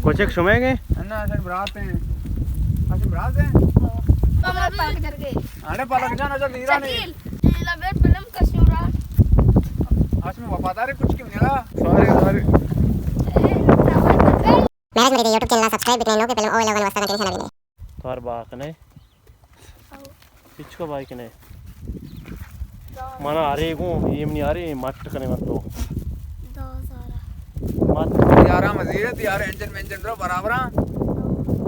بچک شمئے گے؟ نہ، اصل برات ہیں۔ اصل برات ہیں۔ تو ہمارا پاک جرگے۔ آنے پالک جان، اصل نیرا نہیں۔ شکیل، یہ لبے فلم کا شورا۔ اصل میں وفادار ہے کچھ کیوں نہیں رہا؟ سارے، سارے۔ مہراج مری دے یوٹیوب چینل سبسکرائب بکنے نوکے فلم اول اول واسطہ کنٹینیو چینل بنے۔ توار باک نے۔ پچکا بائک نے۔ منا ارے گوں، یہ منی ارے مٹ کنے من تو۔ مٹ۔ یارا مزیرت، یار انجن منجن رو برابر ہاں۔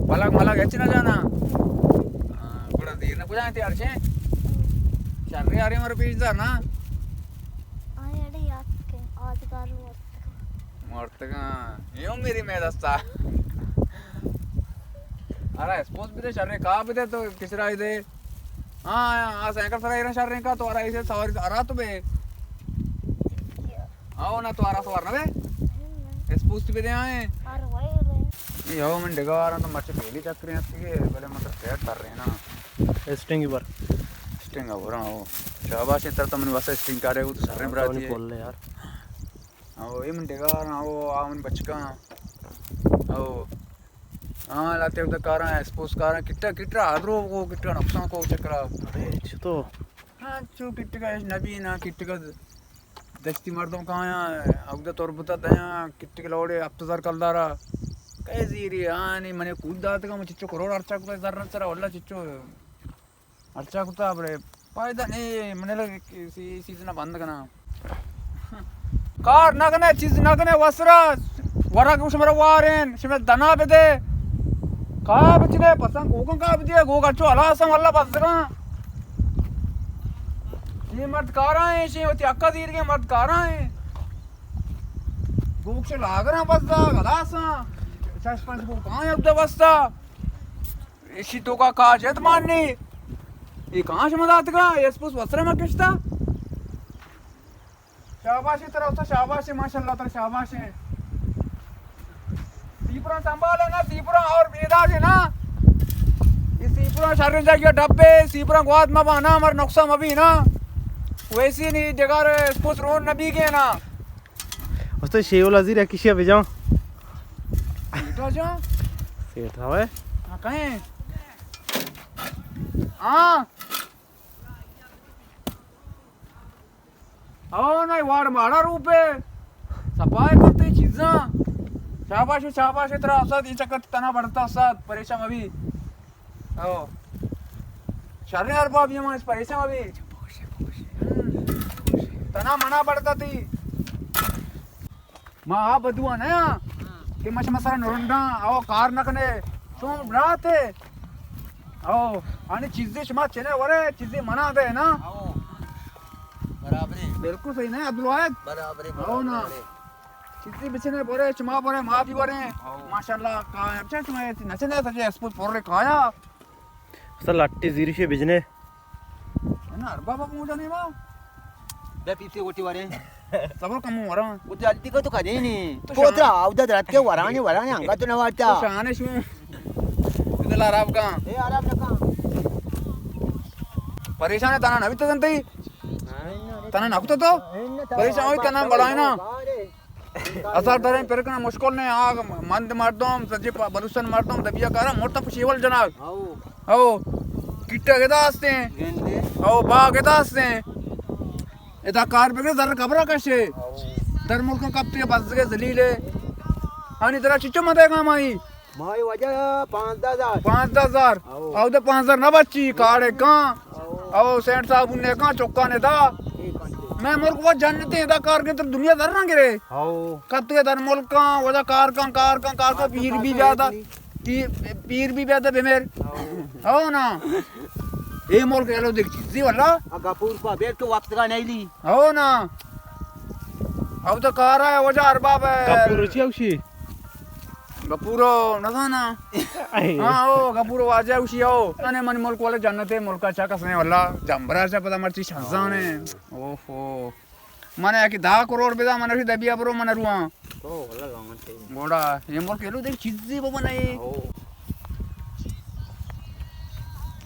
پلک ملک اچ نہ جانا۔ ہاں، گڑا دیر نہ کجا تیار چے۔ شر یارے مر پیش دار نا۔ آئی اڑے یاد کے آدگار مرتگاں۔ مرتگاں۔ یوں میری میں دستا۔ ارا اسپوس بدے، شرے کا بدے تو کسرا دے۔ ہاں، آ سائیکل سرا ایرا شرے کا تو ارا اسے سواری ارا تو بے۔ آو نا تو ارا سوار نہ بے۔ اسپوس بدے آئے۔ یو من ڈگار تو مچ پہلی چکریں اسی کے، بلے مطلب سیٹ کر رہے نا۔ اسٹنگ بر۔ اسٹنگ بر، ہاں۔ شاباش، تر تو من واسطے اسٹنگ کارے، وہ تو سرے براتی ہے۔ کھول لے یار۔ او، اے من ڈگار آں، او، آ من بچکاں۔ او۔ ہاں، لاتے اودا کاراں، اسپوس کاراں، کٹا، کٹا، آدرو کو، کٹا نقصان کو چکرا۔ ارے، چتو؟ ہاں، چو کٹکا اش نبی نا، کٹکا دشتی مردم کایاں، اودا تربتا دیاں، کٹکا لوڑے ہفت ہزار کلدارا۔ کئے زیری، آنی منے کود داتگا، من چچو کروڑ ارچا کو زرن سرا، واللہ چچو۔ ارچا کتا بڑے فائدہ نہیں، من لگ سی-، سیزن بند کنا۔ کار نہ کنے، چیز نہ کنے، وسرا ورگ شمر وارین، شمر دنا بدے۔ کا بچنے، پسند گوگن کا بدے، گوگ اچو ہلاس ہم اللہ بزگاں۔ یہ مرد کارا ہیں، شی ہوتی اکا دیر کے مرد کارا ہیں۔ گوگ سے لاگراں بزگ، ہلاساں۔ شش پنچ گوگ کہاں ہے اب دے بستا۔ ایشی توکا کاج ات ماننی۔ اے کاں شما داتگا؟ اے اسپوس وسرا ما کشتا۔ شاباش ترا استاد، شاباش، ماشاءاللہ ترا شاباش ہے۔ سیپرا سنبھالے نا، سیپرا اور بیداج ہے نا۔ یہ سیپرا شرن جاگیا ڈبے، سیپرا گوات ما بانا، مر نقصان مبی نا۔ ویسی نہیں، ڈگار اسپوس رون نبی گے نا۔ استاد شیول عزیر ہے، کشیا بجاؤں۔ سیٹھا جا۔ سیٹھا ہوئے۔ ہاں، کہیں؟ ہاں۔ او نہیں، واڑ ماڑا روپے۔ سپائے کرتے چیزاں۔ شاباش، شاباش، ترا استاد، یہ چکر تنا بڑھتا استاد، پریشان ابھی۔ او۔ شریں ارباب یہ ما اس پریشان ابھی۔ تنا منا بڑھتا تھی۔ ما آ بدوا نیا کہ ما شما سرا نرنڈاں، او کار نہ کنے، شما برات ہے۔ او، آنی چیزی شما چنے ورے، چیزی منا دے نا۔ او، برابری۔ بالکل صحیح نا، عبدالواحد؟ برابری، او نا۔ برابری۔ چیزی بچنے برے، شما برے، ما بھی برے۔ او۔ ماشاءاللہ، کا، اچھا شما نچنے سجے اسپوت پر کایا۔ اصل لٹی زیرشے بجنے۔ نا، ارباب اب موجا نہیں ما۔ بے پیسے اوٹی ورے۔ صبر کم ورا۔ وہ جلدی کو تو کرے نہیں۔ تو تو شان۔ ترا آودا درات کے ورانی، ورانی، انگا تو نہ وارتا۔ تو شان ہے شو۔ ادھر آرام کا۔ اے آرام کا۔ پریشان ہے، تنا نہ بھی تو جنتے ہی۔ تنا نہ کتا تو؟ پریشان ہوئی، تنا بڑا ہے نا۔ اثر دریں پر کنا مشکل نے، آ مند مردم، سجے پا-، بلوچستان مردم، دبیا کارا، مرتا پشیول جناگ۔ او۔ او۔ کٹا گدا ہستے ہیں۔ گندے۔ او، با گدا ہستے ہیں۔ ادا کار بگے زر قبرہ کشے۔ او۔ در ملک کپتے بزگے ذلیلے۔ آنی ترا چچو مدے گا مائی؟ مائی وجہ پانزدہ ہزار۔ پانزدہ ہزار۔ او۔ او دے پانزدہ ہزار نہ بچی، کارے کان۔ او۔ او سینٹ صابن نے کان، چکا نے دا۔ اے کان چکا۔ میں ملک وہ جنتے دا کار کے تر دنیا در نہ گرے۔ او۔ کتے در ملک کان، وجہ کار کان، کار کان، کار کان، پیر بھی بیادا۔ پی-، پیر بھی بیادا بمیر۔ او۔ او نا۔ اے ملک ایلو دیکھ چیزی واللہ۔ آ گپور پا بیر کے وقت کا نہیں لی۔ او نا۔ او تو کارا ہے وجہ ارباب ہے۔ گپور چی اوشی؟ گپورو نزانا۔ اے۔ ہاں، او، گپورو واجہ اوشی او۔ انے من ملک والے جنت ہے، ملکا چا کسنے واللہ۔ جمبرا چا پتا مرچی شنزانے۔ اوہو۔ من یکی دہ کروڑ بدا، من اشی دبیا برو، من رواں۔ او، واللہ لانتے۔ گوڑا، یہ ملک ایلو دیکھ چیزی بو بنائے۔ او۔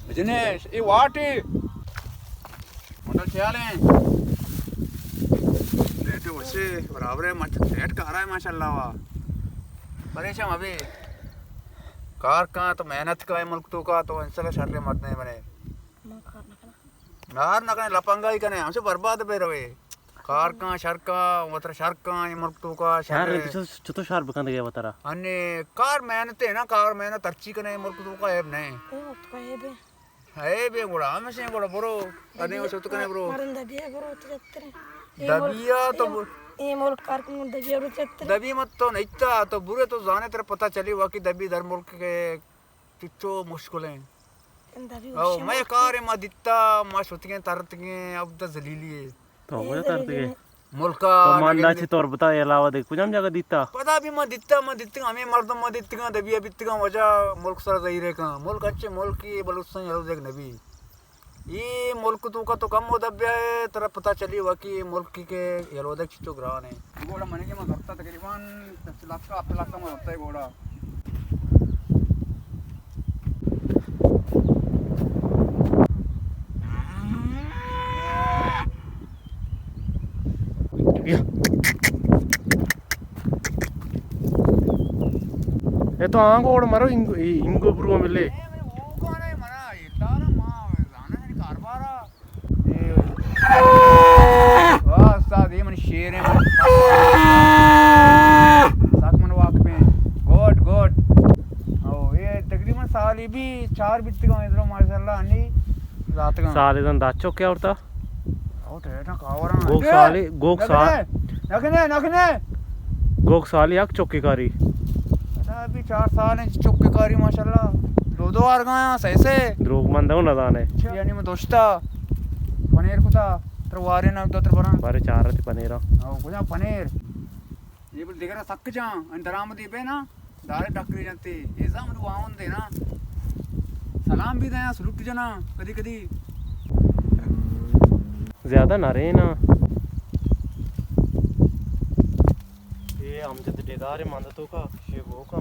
بجنیش، اے واٹے۔ منڈل چیال ہیں۔ ریٹ وشے برابر ہے، مچ ریٹ کارا ہے ماشاءاللہ وا۔ پریشان مبے۔ کار کن تو محنت کن، ملک توکا تو انشاءاللہ شریں مردے بنے۔ من کار نہ کناں۔ کار نہ کنے، لپنگائی کنے، ہمشو برباد بے روے۔ کار کن، شر کن، وترا شر کن، اے ملک توکا شر شر۔ چتو، چتو شر بکن دگہ وترا؟ انی کار محنت ہے نا، کار محنت ہرچی کنے، اے ملک توکا عیب نہیں۔ اے وقت کا عیب ہے۔ اے بے گڑا، ہمیشہ گڑا برو، انے و شت کنے برو۔ مرن دبیا برو تو چترے۔ دبیا تو اے ملک کار کن دبیا برو چترے۔ دبی مت تو نہیں تا، تو برے تو زانے ترا پتہ چلی واقعی دبی در ملک کے چچو مشکل ہیں۔ او، مئے کار ما دیتا، ما شتگیں ترتگیں، اب دا ذلیلی ہے۔ تو مئے ترتگیں؟ ملکا تو ماندا چی تربتا علاوہ دے کجام جگہ دیتا؟ پدا بھی ما دیتا، ما دیتگاں، ہمیں مردم ما دیتگاں، دبیا بیتگاں، وجہ ملک سر ظاہر ہے کہاں۔ ملک اچھے ملک ہی، بلوچستان یلو دیکھ نبی۔ اے ملک توکا تو کم و دبیا ہے، ترا پتہ چلی واقعی اے ملک کی کہ یلو دیکھ چچو گران ہے۔ گوڑا منی کہ ما زرتا تقریباً دس لاکھ، ہفت لاکھ ما زرتا ہے گوڑا۔ اے تو آنگو اوڑ مرو، انگو، انگو برو ملے۔ واہ استاد، اے من شیر ہیں، من سک من واقف ہیں۔ Good, good. او، اے تقریباً سالی بھی چار بیتگاں ادھر، ماشاءاللہ، انی زاتگاں۔ سال ازن دات چوک کیا اورتا؟ او، ٹیٹا کاوراں۔ گوک سالی، گوک سال۔ نکنے، نکنے، نکنے۔ گوک سالی یک چوکی کاری۔ اچھا، ابھی چار سال ہیں چوکی کاری، ماشاءاللہ۔ دو دو آر گایا، سہ سہ۔ دروگ مند ہوں نہ زانے۔ اچھا۔ یعنی میں دوشتا۔ پنیر کتا، تر وارے نہ دو تر براں۔ بارے چار رتی پنیرا۔ او، کجا پنیر؟ یہ بل دیگر سک جان، ان درآمدی بے نا، دارے ٹکری جنتے۔ یہ زام دو آون دے نا۔ سلام بھی دیاں، سلوٹ جنا، کدی کدی۔ زیادہ نہ رہے نا۔ یہ ہم جد ڈگارے مند تو کا، یہ گو کا۔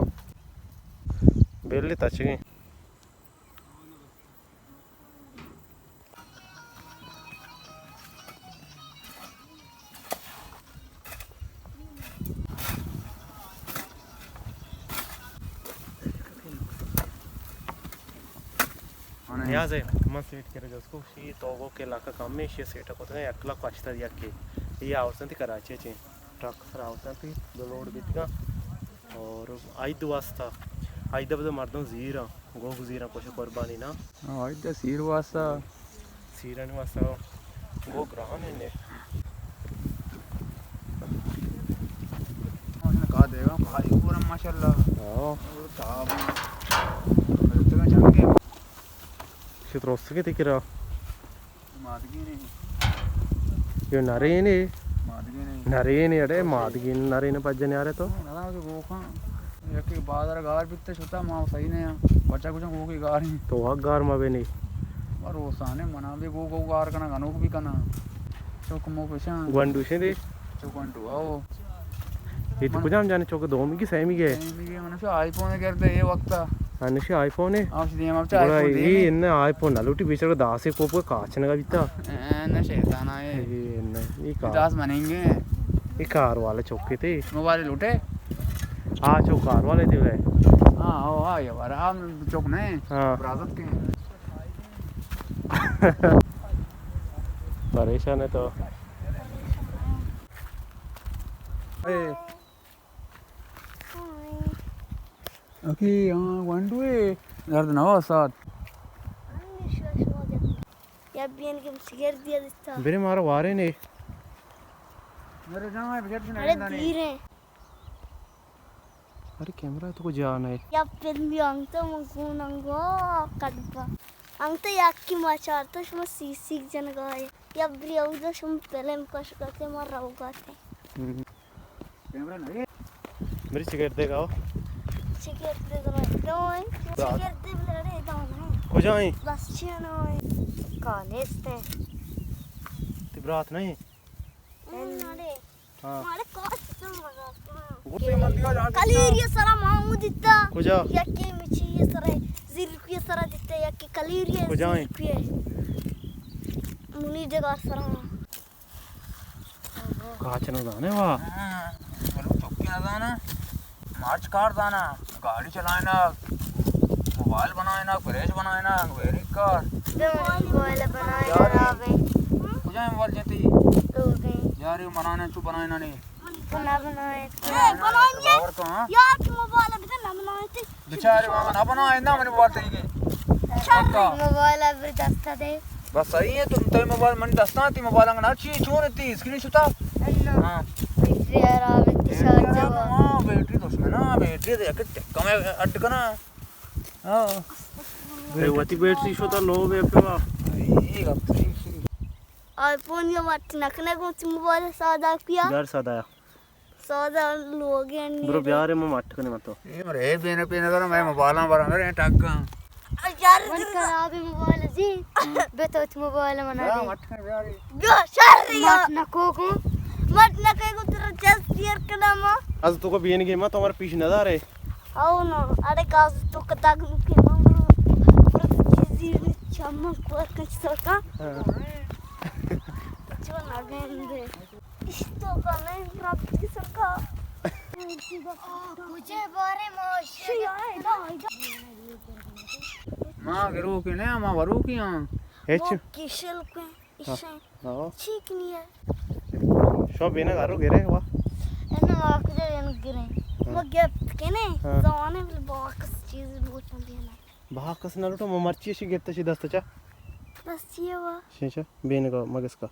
بیلی تچگیں۔ نیاز ہے، من سیٹ کرے جس کو، شی تو گو کے علاقہ کم ہے، شی سیٹ کو تو یک لاکھ پچتا دیا کے، یہ آورسن تی کراچی چے، ٹرک سر آورسن تی، دو لوڈ بیتگا، اور عید واسطہ، عید بده مردم زیرا۔ گوک زیراں کش قربانی نا۔ ہاں، ایدا سیر واسطہ۔ سیرانی واسطہ گوک گران نے۔ ماشاءاللہ، کا دیگا، بھائی پورا ماشاءاللہ۔ ہاں۔ اور تاب۔ شت روست کے تکرا۔ مادگین۔ یہ نرین ہے۔ مادگین۔ نرین ہے، اڑے مادگین نرین پجن یارے تو۔ نہ، نہ، تو گوکاں۔ یکی بازار گار بیتے شتا، ما صحیح نہیں ہے۔ بچا کچھ گوکی گار ہیں۔ تو وقت گار ما بھی نہیں۔ روسانے منا بھی گو، گو گار کنا، گنوک بھی کنا۔ چوک مو پشان۔ گونڈو شے دے۔ چوک گونڈو، آؤ۔ یہ تو کجام جانے چوک دومی کی سیمی گئے؟ سیمی گئے، من شو آئی فون کرتے یہ وقت۔ انشی آئی فون ہے؟ ہاں، شدی ہم اچھا آئی فون دے یہ نے۔ ان آئی فون نہ لوٹی بیچارہ داسے کوپ کا کاچ نہ بیتا۔ اے، نہ شیطان آئے۔ یہ نہ، یہ کار۔ داس بنیں گے۔ یہ کار والے چوکے تھے۔ موبائل لوٹے؟ ہاں، چوک کار والے تھے بھائی۔ ہاں، او، ہاں، یہ بار ہم چوک نہیں۔ ہاں۔ برازت کے۔ پریشان ہے تو۔ اے۔ اکی، ہاں، گونڈوے درد نہ ہو سات۔ یا بین کے شگر دیا دیتا۔ برے مارا وارے نے۔ میرے جان ہے، بجٹ سے ارے نہیں دیر ہے۔ ارے کیمرہ تو کو جان ہے۔ یا فلم بھی انگتا من کون انگو کڈپا۔ انگتا یا کی ما چارتا شما سی سی جنگا ہے۔ یا بری او دو شما فلم کش کرتے ما رو گاتے۔ ہم۔ کیمرہ نہیں۔ میری چکر دے گاؤ۔ چکر دے گاؤ۔ دو ہیں۔ چکر دے لڑے دو ہیں۔ کجا ہیں؟ بس چیاں نہ ہیں۔ کانیست ہیں۔ تی برات نہیں؟ ہم، نہ رے۔ ہاں۔ مارے کاس تو مزہ۔ کلیری سرا مامو دیتا۔ کجا؟ یا کے مچی سرا، زیرکی سرا دیتا، یا کے کلیری۔ کجا ہیں؟ زیرکی۔ منی جگہ سرا۔ کاچ نہ زانے وا۔ ہاں، بلو چوکی نہ زانا۔ ہرچ کار زاناں، گاڑی چلائینگ، موبائل بنائینگ، فریج بنائینگ، ویرنگ کار۔ موبائل بنائینگ یار، خراب ہے۔ کجا موبائل جنتی؟ تو گئے۔ یار، یہ بنانا چو بنائینا نہیں۔ تو نہ بنائے۔ اے، بنائیں۔ باور کن، ہاں؟ یار، تو موبائل بدے نہ بنائیں۔ بچارے ماما نہ بنائیں، نہ منی موبائل تئی گئے۔ شر۔ موبائل ابر دستا دے۔ بس صحیح ہے، تم تئی موبائل من دستاں، تئی موبائل انگا نہ چی، چون تئی اسکرین شوٹا؟ ہاں۔ بیٹری خراب ہے، تئی بیٹری چارجر خراب ہے، ہاں، بیٹری دشمن، ہاں، بیٹری دے، یک ٹکا میں اڈ کنا۔ ہاں۔ اے وتی بیٹری شوتا لو بے پہ وا۔ اے گپ صحیح، صحیح۔ آئی فون یہ وقت نکنے کو تئی موبائل سادا کیا؟ یار سادا۔ سودا لوگے نہیں۔ برو بیارے، من مٹ کنے متو۔ اے مرے، اے بینک پینک کرو، میں موبائلاں برا، میرے ٹکاں۔ یار، من خراب موبائل جی۔ بے تو تئی موبائل منا دے۔ مٹ کنے بیارے۔ بیا شر یا۔ مٹ نکو کو۔ مٹ نکے کو تیرا چیسٹ کلیئر کنا ما۔ از تو کو بینک ما تو ہمارا پیش نہ دارے۔ او نا، اڑے کاز تو کتاگ نکے ما۔ پر چیزی چمک کور کچ سکا۔ ہاں۔ چون اگندے۔ اشتو کنیں ربی سکا۔ کجے بارے ما شی آئے دا، دا۔ ما گرو کے نہ، ما ورو کے ہاں۔ ہچ۔ ما کشل کے، ہاں۔ اشیں۔ ہاں۔ ٹھیک نہیں ہے۔ شو بینا گارو گرے وا۔ انا واقعی ان گرے۔ ہاں۔ ما گپت کے نے، ہاں۔ زانے بل باکس چیز لوٹاں بینا۔ باکس نہ لوٹو، ما مرچی شی گپت شی دست چا۔ بس یہ وا۔ شی چا، بینگا مگس کا۔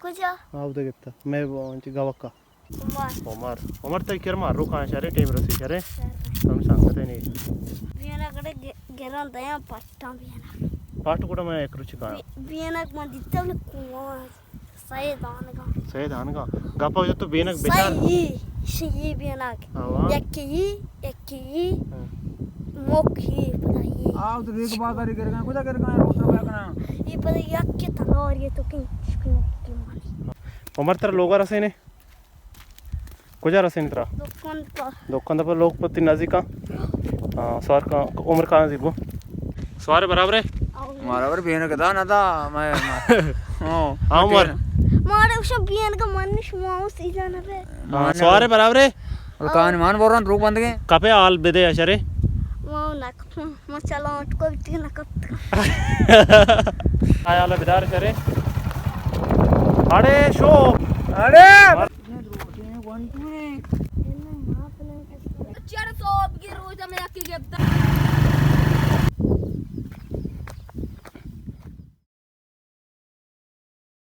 کجا؟ آ، اودا گپتا۔ میں وہ انچ گوکا۔ عمر۔ عمر۔ عمر تئی کر مارو کان شرے ٹیم رسی شرے۔ شرے۔ تم سنگت نہیں۔ بینا کڑے گ-، گران دیاں پٹاں بینا۔ پٹ کڑا میں ایک روچ کان۔ بی-، بینا من دیتا بلے کواں۔ سید آنگا۔ سید آنگا۔ گپا جو تو بینک بیچار۔ سید، شی بینک۔ آوا۔ یکی، یکی۔ ہاں۔ موکی پدا یہ۔ آ، تو دیکھ بازاری کر گئے، کجا کر گئے، روز روپے کنا۔ یہ پدا یک کے تلوار یہ تو کی، کی، کی مانی۔ عمر تر لوگا رسینے؟ کجا رسینے ترا؟ دکان پر۔ دکان پر لوگ پتی نزدیکا؟ ہاں، سوار کا، عمر کان زیبو؟ سوار برابر ہے؟ برابر بینک دا نہ دا، میں، ہاں۔ ہاں، عمر۔ مارے وشو بینک من شما سیزن ہے۔ ہاں، سوار برابر ہے؟ کان مان بورن روک بندگے۔ کپے حال بدے اشرے۔ ما نہ کپوں، ما چلو اٹکو بیتی نہ کپت۔ آیا اللہ بدار شرے۔ اڑے شو۔ اڑے۔ چڑ صوب کی روز میں اکی گپتا۔